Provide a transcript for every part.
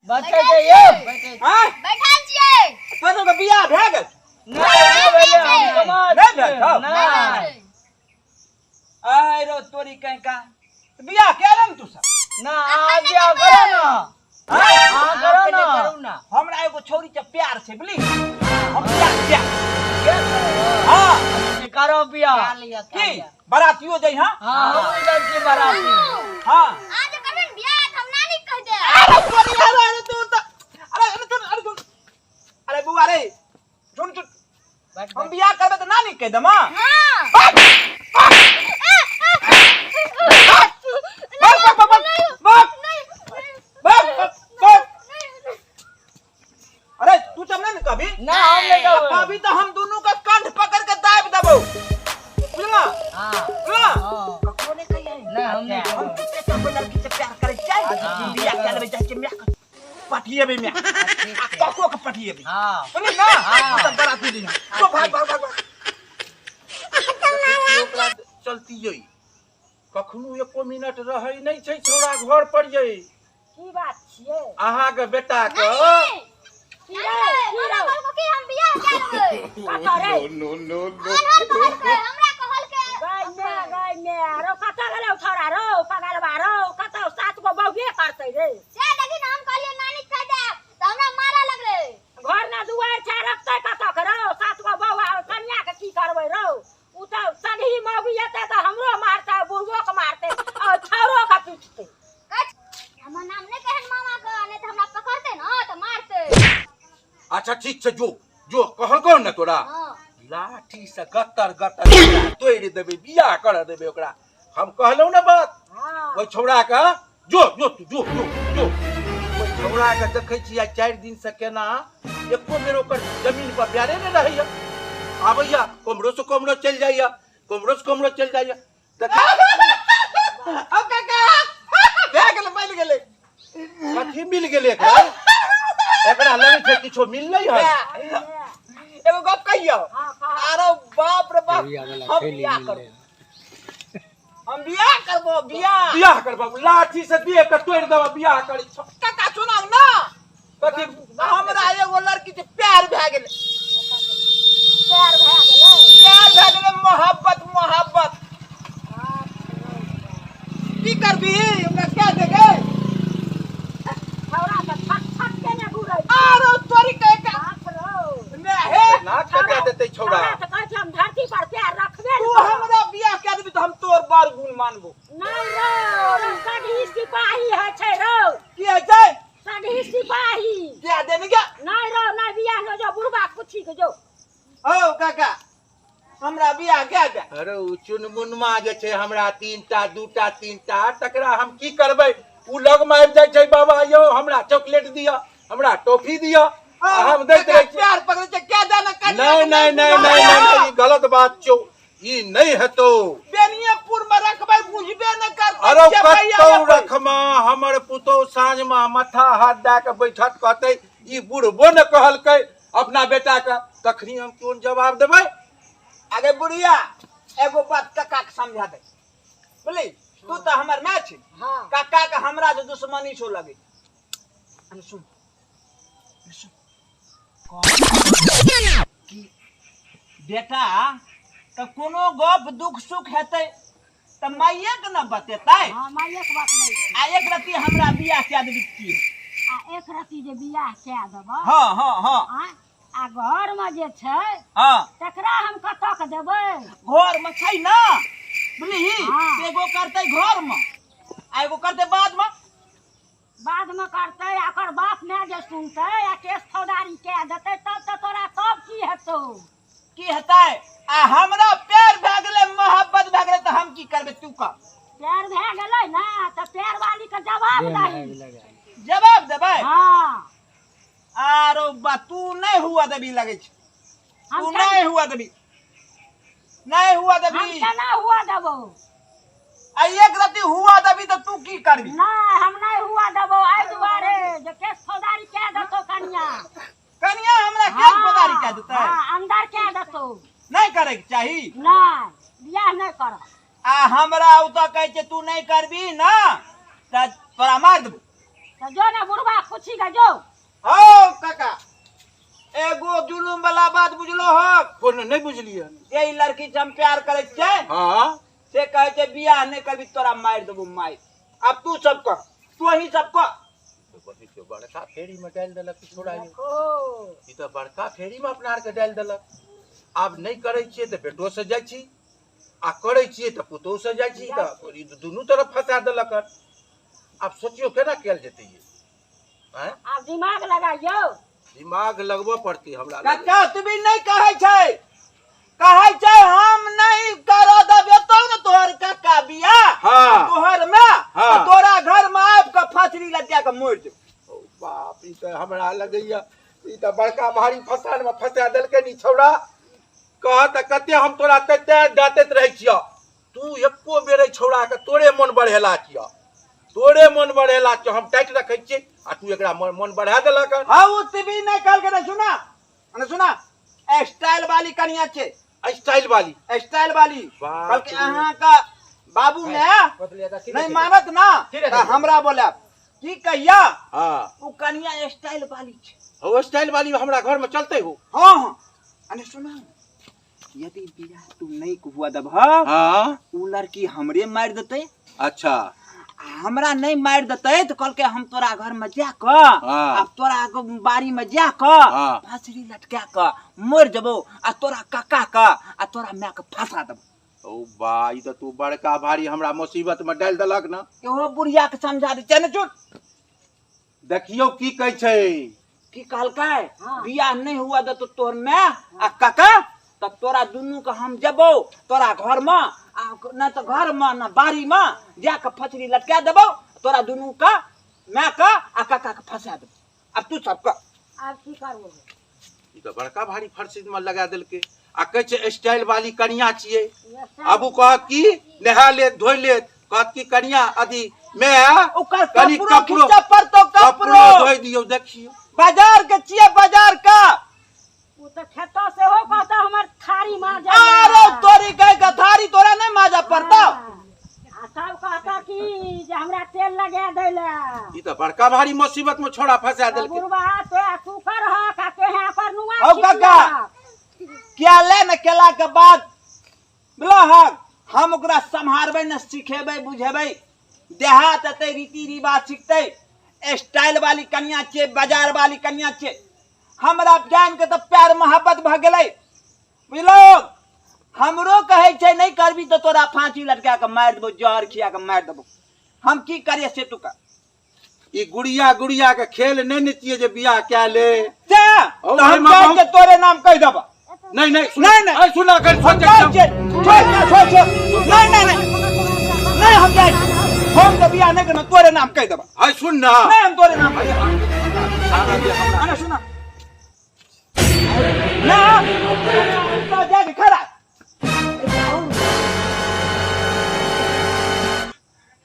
बैठे छै यौ। आँय? बैठल छियै। तोरा सबके बियाह भए गेल? नहि भेलै, हम समाज नहि भेल छौ? नहि। आय रो तोरी कैका, बियाह कए लेने तू सब? ना, अहाँ बियाह करो ना। आँय? अहाँ करो पहिले ना। करू ना। हमरा एगो छौरी के प्यार छै, बुझली? हम बियाह बियाह। हाँ। करो बियाह। कए लिअ, कए की लिअ। बरातियो जइहा? हाँ, हमहूँ जाइ छी बराती। हाँ। आज करबै ने बियाह तऽ हम नानी के कहि देब। अरे तोरी, अरे अरे तू तऽ, अरे अरे सुन, अरे सुन, अरे बुआ रे सुन सुन। बैठ, हम बैठ। बियाह करबै तऽ नानी कहि देमा। हाँ। भाग भाग भाग भाग भाग भाग भाग। अरे तू सब नहीं ने कभी? ना, हम नहीं कहबै। कभी तो हम दोनों का कंठ पकड़ के दाब देबो, बुझला? हाँ। बुझला? हाँ। ककरो नहीं कहिए। नहीं, हम नहीं हम कहबै। चुपके चाप लड़की से प्यार करे चाहे। हाँ। बियाह कर लेबै, जाके म्या के पटिएबै, म्या ठीक आ छै। ककरो के पटिएबै। हाँ। सुनी ना? हाँ। सब बराती दिन तो भाग भाग भाग भाग। देखै छियै ओकरा चलतियै, कखनो एको मिनट रहै नहि छै छौड़ा घर पर यै। की बात छियै? अहाँके बेटा के नानी, की रे, की हमरा रे? कहलकै कि हम बियाह कए लेबै। कतऽ रे? आन्हर कहलकै, हमरा कहलकै। गै मे, गै मे, रौ कतऽ गेलौ छौड़ा रौ, पगलबा रौ, कतऽ सात गो बौगे करतै रे? से देखी ने, हम कहलियै नानी के कहि देब तऽ हमरा मारऽ लगलै। घर न दुआरि छै, रखतै कतऽ के रौ? सात गो बौआ कनिया के की करबै रौ? उ तऽ सगही मौगी एतै तऽ हमरो मारतै, बुढ़बो के मारतै आ छौड़ो के पीटतै। हमर नाम नहि कहन मामा के, नहि तऽ हमरा पकड़तै ने तऽ मारतै। अच्छा ठीक छै, जो जो कहलकौ ने तोरा। हाँ। लाठी से गत्तर गत्तर तोड़ि देबै, बियाह कर देबै ओकरा। हम कहलहुँ ने बात। हाँ। ओहि छौड़ा के जो जो तू जो जो जो। ओहि छौड़ा के देखै छी आइ 4 दिन से केना एको बेर ओकर जमीन पर प्यारे नहि रहैया, आबैया कोमरो से कोमरो चलि जाइया, कोमरो से कोमरो चलि जाइया। देख अब काका भए गेलै, मिल गेलै। कथी मिल गेलै एकरा? एकरा लगै छै किछो मिललै हन। एगो गप कहियौ? हाँ, कह। अरे बाप रे बाप, हम बियाह करबो, हम बियाह करबो, बियाह। बियाह करबो, लाठी से देह के तोड़ि देबो, बियाह करी छौ। काका सुनाउ ना। कथी? हमरा एगो लड़की से प्यार भए गेलै। प्यार भए गेलै? प्यार भए गेलै, मोहब्बत मोहब्बत। की करबी हमरा क्या देगे? छौड़ा तऽ छक छक के ने घुरै छै। आरो तोरी के के बाप रौ। ने हे नाक कटा देतै छौड़ा। छौड़ा तऽ कहै छै हम धरती पर प्यार रखबे तू ने करब। हमरा बियाह कए देबी तऽ हम तोर बड़ गुण मानबो। नहि रौ, रौ सगही सिपाही होइ छै रौ। की होइ छै? सगही सिपाही। बियाह देने के? नहि रौ, नहि बियाह न जो बुढ़बा कुछी के जो। हौ काका, हमरा बियाह कए दे। अरे ओ चुनमुनमा जे छै हमरा 3टा 2टा 3टा, तकरा हम की करबै? उ लगमे आबि जाइ छै, बाबा यौ हमरा चॉकलेट दिअ, हमरा टॉफी दिअ, आ हम दैत रहै छियै। प्यार पकड़ै छै क्या जाने कनिया नहीं के नहीं नहीं नहीं नहीं, ई गलत बात छौ, ई नहीं हेतौ। बेनिएपुर में रखबै बुझबे नहि करतै। अरे चेपैया कतौ एबै। रखमा, हमर पुतहु साँझ में माथा हाथ दए के बैठत, कहतै ई बुढ़बो ने कहलकै अपना बेटा के, तखनी हम कोन जवाब देबै? अगे बुढ़िया, एगो बात काका के समझा दे, बुझली? तू तऽ हमर माय छी। हाँ। काका के हमरा जे दुश्मनी छौ लगे। अरे सुन, अरे सुन, कि बेटा तऽ कोनो गप दुख सुख हेतै तऽ माइये के ने बतेतै। हाँ, माइये के बात नहि छै। आ एक रत्ती हमरा बियाह कए देबी की? आ एक रत्ती जे बियाह कए देबऽ। हाँ हाँ हाँ। आँय, आ घर में जे छै हाँ, तकरा हम कतऽ के देबै? घर में छै ना, बुझलिही? हाँ। एगो करतै घर में आ एगो करतै बाद में। बाद में करतै आ ओकर बाप माय जे सुनतै आ केस फौदारी कए देतै तब तऽ तोरा तब की हेतौ? की हेतै? आ हमरा प्यार भए गेलै, मोहब्बत भए गेलै, तऽ हम की करबै तू कह। प्यार भए गेलै ने तऽ प्यार वाली के जवाब दही। जवाब देबै? हाँ। आरो बा, तू नहीं हुआ देबी लगै छै। हम तू नहीं हुआ देबी, नहीं हुआ हम देबी। केना हुआ देबौ? आ एक रति हुआ देबी तऽ तू की करबी? नहीं, हम नहीं हुआ देबौ, एहि दुआरे जे केस फौदारी कए देतौ कनिया। कनिया हमरा केस फौदारी कए देतै? हाँ, अंदर कए देतौ। नहीं करे के चाही। नहीं, बियाह नहीं करब। आ हमरा ओतऽ कहै छै तू नहीं करबी ना तऽ तोरा मार देबौ। तऽ जो ने बुढ़बा खुशी के जो। हौ काका, एगो जुलुम वाला बात बुझलो हक? कोनो नहि बुझलियै। जे ई लड़की से हम प्यार करै छियै, से कहै छै बियाह नहि करबी तोरा मारि देबो मारि। आब तू सब कह, तू ही सब कह। बड़का फेरी में डालि देलक ई छोड़ा यौ। ओ ई तऽ बड़का फेरी में अपना आरके डालि देलक। आब नहि करै छियै तऽ बेटो से जाइ छी, आ करै छियै तऽ पुतोहु से जाइ छी, तऽ ई दुनू तरफ फंसा देलक हन। आब सोचियौ केना कयल जेतै ये? आँय? आब दिमाग लगाइयौ। दिमाग लगबऽ पड़तै हमरा लगैए। काका तू भी नहि कहै छै, कहै छै हम नहीं करऽ देबै तब ने तोहर काका बियाह। तोहर में तोरा घर में आबि कऽ फांसरी लटका कऽ मरि जेबौ। ओ बाप, ई तऽ हमरा लगैया ई तऽ बड़का भारी फसान में फंसा देलकै नी छौड़ा। कह तऽ कते हम तोरा तते डांटैत रहै छियौ, तू एको बेर एहि छौड़ा के तोरे मन बढ़ेला छियौ, तोरे मन बढ़ेला छियौ। हम टाइट रखै छियै आ तू एकरा मन बढ़ा देलक हन। हाँ, ओ तिबी नहि कहलकै ने, सुना ने, सुना, स्टाइल वाली कनिया छै। स्टाइल वाली? स्टाइल वाली। बाप कहलकै रे। अहाँ का बाबू ने नहीं मानत ना तऽ हमरा बोलायब की कहिया। ओ कनिया स्टाइल वाली छै। हो, स्टाइल वाली हमरा घर में चलते हो। हाँ हाँ, अने सुना, यदि बियाह तू नहीं हुआ दबह, उ लड़की हमरे मारि देतै। हमरा नहीं मारि देतै तऽ कहलकै हम तोरा घर में जा कऽ आ तोरा बाड़ी में जा कऽ फांसरी लटका कऽ मरि जेबौ आ तोरा काका के आ तोरा माय के फंसा देबौ। ओ बा, ई तऽ तू बड़का भारी हमरा मुसीबत में डालि देलक ना। इहो बुढ़िया के समझा दे छै ने चुन। देखियौ की कहै छै। की कहलकै? बियाह नहीं हुआ देतौ तोहर माय आ काका तऽ तोरा दुनू के हम जेबौ तोरा घर में, आ न तऽ घर में न बाड़ी में जा कऽ फसरी लटका देबौ, तोरा दुनू के माय के आ काका के फंसा देबौ। आब तू सब कह। आब की करबो? ई तऽ बड़का भारी फरसी में लगा देलकै। आ कहै छै स्टाइल वाली कनिया छियै। आब उ कहत की नहा लेत धोइ लेत, कहत की कनिया अथी माय ओकर कनि कपड़ो कपड़ो खींचऽ पड़तौ, कपड़ो कपड़ो धोइ दियौ। देखियौ बाजार के छियै, बाजार के। उ तऽ खेतो सेहो कहता हमर थारी माजऽ। अरे तोरी गाय के थारी तोरा नहीं माजऽ पड़तौ। आ सब कहता कि जे हमरा तेल लगा दै लए। ई तऽ बड़का भारी मुसीबत में छोड़ा फंसा देलकै। बुढ़बा तो तू करहक आ तोहे ओकर नुआ हौ काका, किया ले ने केला के बाद बुझलहक, हम ओकरा सम्हारबै ने, सिखेबै बुझेबै, देहात एतै रीति रिवाज सिखतै। स्टाइल वाली कनिया छियै, बाजार वाली कनिया छियै। हमरा जान के तऽ प्यार मोहब्बत भऽ गेलै बुझलो। हमरो कहै छै नहीं करबी तऽ तोरा फांसी लटका के मारि देबौ, जहर खिया के मारि देबौ। हम की करियै से तू कर। ई गुड़िया गुड़िया के खेल नहीं ने छियै जे बियाह कए ले। से, औ, तऽ हम एहिमे कहै बहुत- छियै तोरे नाम कहि देबऽ। नहीं, नहीं, सुन, नहीं, नहीं। अरे सुना, कर, हम सोच, कहै छियै, छोड़, छोड़, छोड़, छोड़। नहीं, नहीं, नहीं। नहीं, हम जाइ छी। हम तऽ बियाह नहीं करब, तोरे नाम कहि देबऽ। अरे सुन ना। नहीं, हम तोरे नाम कहि देबऽ। अरे सुना। ना, तो जाके खड़ा।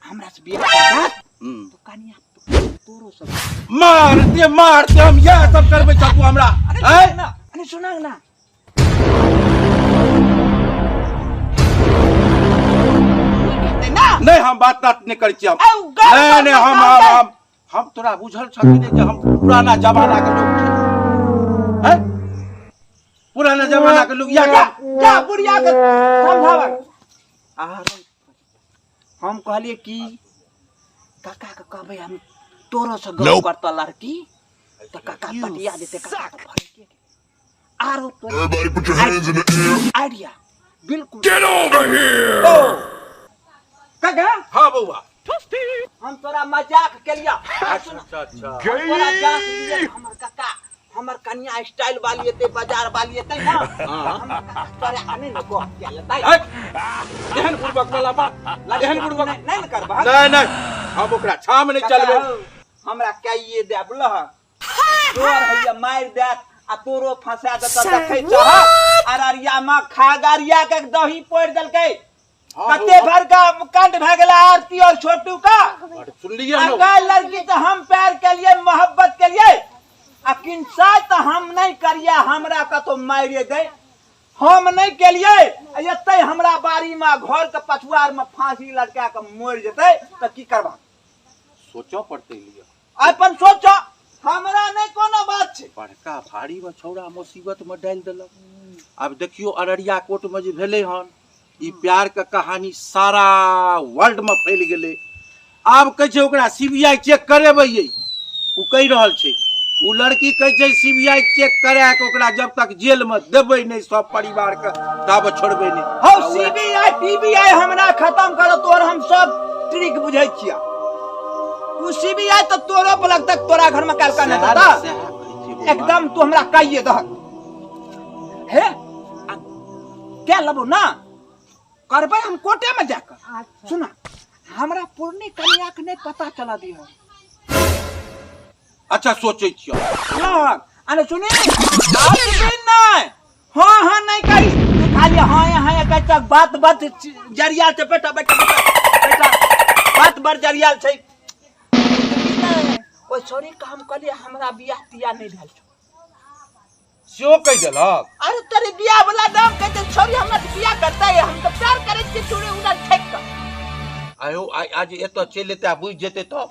हमरा से बियाह करत, तो कनिया तोरो सब मारते मारते हम यह सब करबै छह तू हमरा। अरे आँय? सुना ना, अरे सुना ना। ना। नहीं, हम बात तात नहीं करै छियै हम। औ, गप नहीं, कर, नहीं, गप कर। हम तोरा बुझल छह कि नहीं जे हम पुराना जमाना के लोग छी। हैं? पुराना जमाना के लोग या जा, जा, बुढ़िया के समझाबक। आरो हम कहलिए कि काका के कहबै हम तोरो से गप करतऽ लड़की, तऽ काका पटिया देतै, काका के फड़के के। आरो तोरा Everybody put your hands in the air. Idea बिल्कुल। Get over here. काका। हाँ बौआ। हम तोरा मजाक केलिया। अच्छा, अच्छा, अच्छा। तोरा जांच लिए हमर काका, हमर कनिया स्टाइल वाली एते, बाजार वाली एते ना। हमर काका तोरा आने न गप के लेतै। हट। एहन बुड़बक वाला बात, एहन बुड़बक। नहीं, नहीं न करबह। नहीं, नहीं, हम ओकरा छाम नहीं काका, चलबै। हौ, हमरा कहिए दे बुझलह, तोर हैया मारि देत आ तोरो फंसा देत। देखै छह अररिया में खागरिया के दही पोड़ि देलकै, हाँ, कते भर का कांड भए गेलै आरती और छोटू का। बड़ सुनलियै हम। अगर लड़की से हम प्यार के लिए मोहब्बत के लिए आ किनसा तो हम नहीं करिए, हमरा कतो मारे दे, हम नहीं के लिए एते हमरा बाड़ी में घर के पछुआर में फांसी लटका के मर जेतै तऽ की करबा? सोचऽ पड़तै लिअ। अपन सोचो, हमरा नहि कोनो बात छै। बड़का भारी में छौड़ा मुसीबत में डालि देलक। आब देखियो अररिया कोर्ट में जे भेलै हन, ई प्यार के कहानी सारा वर्ल्ड में फैल गेलै। आब कहै छै ओकरा सीबीआई चेक करेबै, ओ कहि रहल छै। ओ लड़की कहै छै सीबीआई चेक करा के ओकरा जब तक जेल में देबै नहि सब परिवार के, तब छोड़बै नहि। हौ, सीबीआई पीबीआई हमरा खत्म करो तोर, हम सब ट्रिक बुझै छियै। ओ सीबीआई तऽ तोरो पर लगतक, तोरा घर में काल्हि कहने सएह था। सएह कहै छियै बौआ। एकदम तू हमरा कहिए दहक हे आ क्या लेबो ना करबै हम कोर्टे में जाकर। अच्छा। सुना, हमरा पुरनी कन्या के नहीं पता चला दियो। अच्छा, सोचै छियौ। लग अरे सुनी, आप भी नहीं, हाँ हाँ नहीं कही तू, खाली हाँ हाँ कह तक बात बात जरिया से। बेटा बेटा बेटा बेटा, बात बड़ जरिया छै। ओइ छोरी के हम कहलिए हमरा बियाह तियाह नहीं भेल छौ। सेहो कहि देलक? अरे तेरे बियाह वाला नाम कहते छोरी हमरा से बियाह करता है, हम तो प्यार करे छियै चूड़ी उड़ा ठेक के। आयो, आज एतऽ चलि एतै आ बुझि जेतै तब?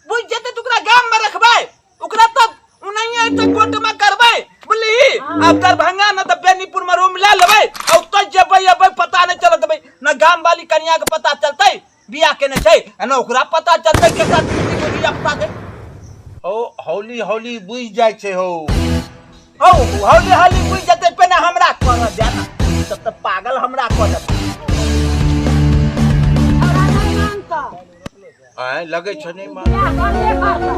बुझि जेतै तऽ ओकरा गाम में रखबै, ओकरा तब ओनाहिये एतऽ कोर्ट में करबै, बुझलिही? आब दरभंगा न तऽ बेनीपुर में रूम ले लेबै आ ओतऽ जेबै अबै पता नहि चलत देबै न। गाम वाली कनिया के पता चलतै बियाह केने छै, आ न ओकरा पता चलतै केकरा धिया पुता छै। ओ हौली हौली बुझि जाइ छै हौ। हौ, हौली हौली बुझि जेतै, पहिने हमरा करऽ दे ने, तब तऽ पागल हमरा कऽ देतै। छौड़ा नहि मानतौ। आँय, लगै छै नहि मान। बियाह करबे करतौ।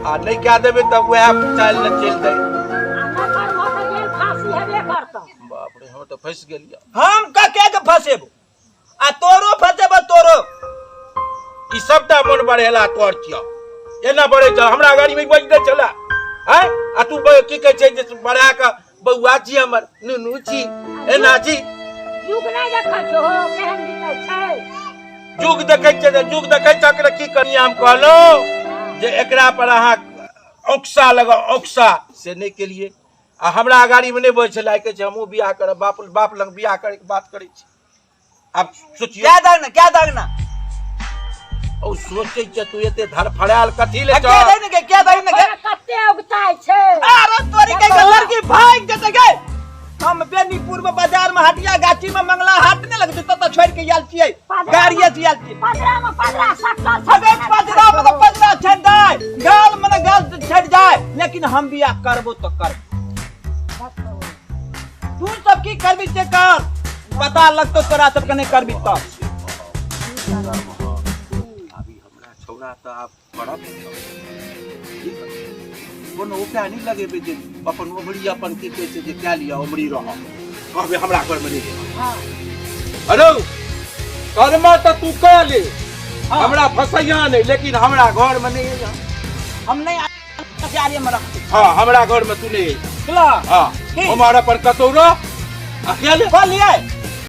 आ नहि कए देबै तब वएह चालि ने चलि दै। आ नहि करबो तऽ जेल फांसी हेबे करतौ। बाप रे, हम तऽ फँसि गेलियै। हम कके के फसेबो आ तोरो फसेबो तोरो। ई सबटा मन बढ़ेला तोर छियौ, एना बढ़े छल हमरा गाड़ी में बजने छला। आँय, आ तू की कहै छै जे बढ़ा कऽ बौआ छी, हमर नुनू छी, एना छी। युग नहि देखै छहो केहन बीतै छै? युग देखै छै तऽ युग देखै छै। एकरा की करियै? हम कहलहुँ जे एकरा पर अहाँ औक्सा लगाउ, औक्सा, से नहि केलियै। आ हमरा गाड़ी में नहि बजै छलै, आइ कहै छै हमहूँ बियाह करब, बाप बाप लग बियाह करैके बात करै छी। आब सोचियौ। क्या दागना, क्या दागना? ओ सोचै छै तू एते धड़फड़ायल कथी ले क्या छह? दागना के, क्या दागना के? ओकरा कते उगताइ छै। अरे तोरी के लड़की भाग जेतै गे। हम बेनीपुर में बाजार में हटिया गाछी में मंगला हाट नहीं लगते तब छोड़ के आयल छियै, गाड़िए से आयल छियै। पदरा में पदरा सकल छै। अबे पजरा में तो पजरा छड़ जाए, गाल में गाल छड़ जाए, लेकिन हम बियाह करबो तो करबो। तू सब की करबी से कर, पता लगतो तोरा सबके नहीं करबी तब। अभी हमरा छौड़ा तऽ आब करब, कोनो उपाय नहि लगेबै जे अपन उमरी अपन की कहै छै जे कए लिअ, उमरी रहब, कहबै हमरा घरमे नहि जेबै। अरे कर्मा तऽ तू कऽ ले, हमरा फसैया नहि, लेकिन हमरा घरमे नहि अइहा। हम नहीं कार्य में रखते। हाँ, हमरा घरमे तू नहि अइहा। बुझला? हाँ। की? हमारा पर कतौ रह, अकेले कहलियै।